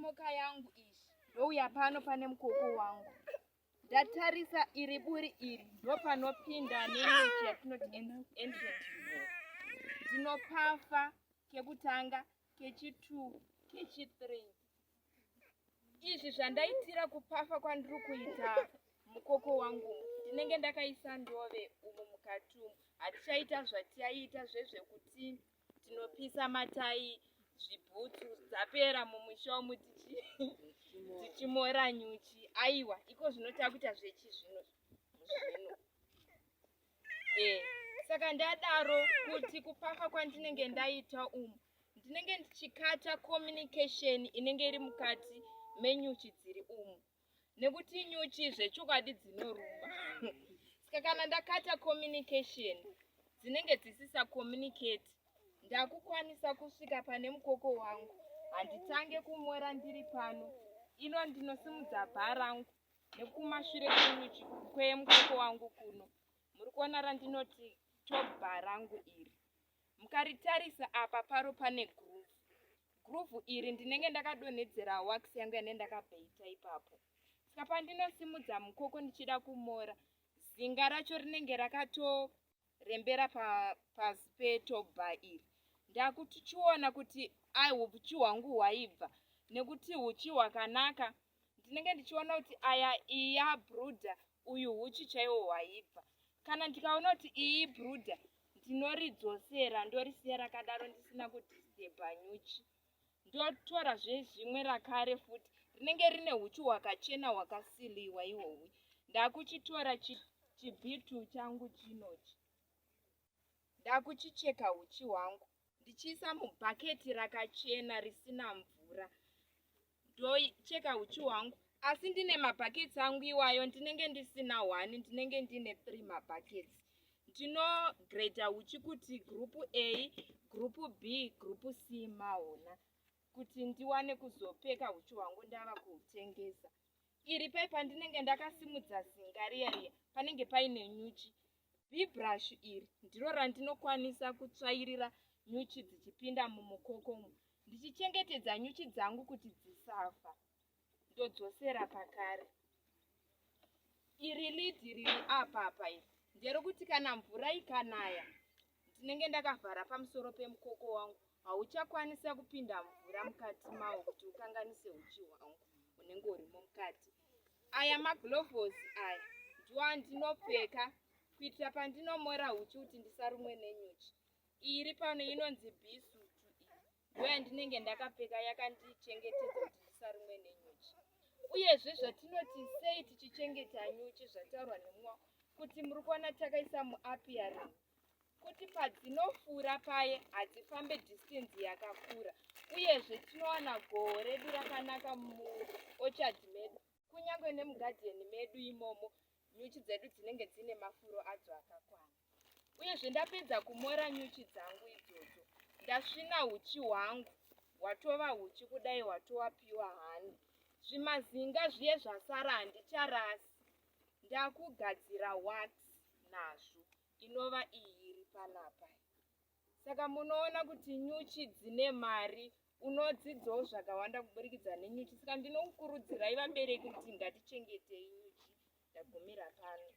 smoker yangu izvi, ndouya pano pane mukoko wangu. Ndatarisa iri buri iri, ndopanopinda nenyuchi yatinoti entrant hole. Ndinopafa kekutanga, kechi2, kechi3. Izvi zvandaitira kupafa kwandiri kuita mukoko wangu, ndinenge ndakaisa ndove umu mukati umu. Hatichaita zvatiaiita zvezvekuti tinopisa matai, zvibhutsu dzapera mumusha umu tichimora nyuchi. Aiwa, iko zvino takuita zvechizvino zvino. Saka ndadaro kuti kupafa kwandinenge ndaita umu, ndinenge ndichikata communication inenge iri mukati menyuchi dziri umu, nekuti nyuchi zvechokwadi dzinoruma. Saka kana ndakata communication, dzinenge dzisisa communicate, ndakukwanisa kusvika pane mukoko wangu. Handitange kumora ndiri pano ino, ndinosimudza bar rangu nekumashure kwenyuchi kwemukoko wangu kuno. Muri kuona randinoti top bar rangu iri? Mukaritarisa apa, paro pane groove. Groove iri ndinenge ndakadonhedzera wax yangu yane ndakabheita ipapo. Saka pandinosimudza mukoko ndichida kumora, zinga racho rinenge rakatorembera pasi petop bar iri. Ndakuchiona kuti ai, uchi hwangu hwaibva, nekuti uchi hwakanaka. Ndinenge ndichiona kuti aya, iyi yabrooder, uyu huchi chaiwo hwaibva. Kana ndikaona kuti iyi brooder, ndinoridzosera, ndorisiya rakadaro ndisina kudisturba nyuchi. Ndotorazve zvimwe rakare futi rinenge rine huchi hwakachena, hwakasiliwa ihwohwi. Ndakuchitora chibhitu changu chinochi, ndakuchicheka huchi hwangu ndichiisa mubhaketi rakachena risina mvura. Ndocheka huchi hwangu, asi ndine mabhaketsi angu iwayo. Ndinenge ndisina one, ndinenge ndine three mabhaketsi. Ndinogreda huchi kuti group A, group B, group C, maona, kuti ndiwane kuzopeka huchi hwangu ndava kuhutengesa. Iri pai pandinenge ndakasimudza zinga riya riya, panenge paine nyuchi. Bee brush iri ndiro randinokwanisa kutsvairira nyuchi dzichipinda mumukoko umu, ndichichengetedza nyuchi dzangu kuti dzisafa. Ndodzosera pakare. Iri lid riri apapa iri nderekuti kana mvura ikanaya, ndinenge ndakavhara pamusoro pemukoko wangu, hauchakwanisa kupinda mvura mukati mawo kuti ukanganise uchi hwangu unenge urimo mukati. Aya magloves aya ndiwo andinopfeka kuitira pandinomora huchi kuti ndisarumwe nenyuchi. Iyi iri pano inonzi bee suit. Iyi ndo yandinenge ndakapfeka, yakandichengetedza kuti ndisarumwe nenyuchi. Uyezve zvatinoti sei tichichengeta nyuchi, zvataurwa nemumwe kuti muri kuona takaisa muapiary, kuti padzinofura paye hadzifambe distance yakakura. Uyezve tinowana goho redu rakanaka muorchard medu, kunyange nemugadheni medu imomo. Nyuchi dzedu dzinenge dzine mafuro adzo akakwana. Uyezve ndapedza kumora nyuchi dzangu idzodzo, ndasvina huchi hwangu, hwatova huchi kudai, hwatova pure honey. Zvimazinga zviye zvasara handicharasi, ndakugadzira wax nazvo, inova iyi iri panapa. Saka munoona kuti nyuchi dzine mari, unodzidzawo zvakawanda kuburikidza nenyuchi. Saka ndinokukurudzirai vabereki kuti ngatichengetei nyuchi. Ndagumira pano.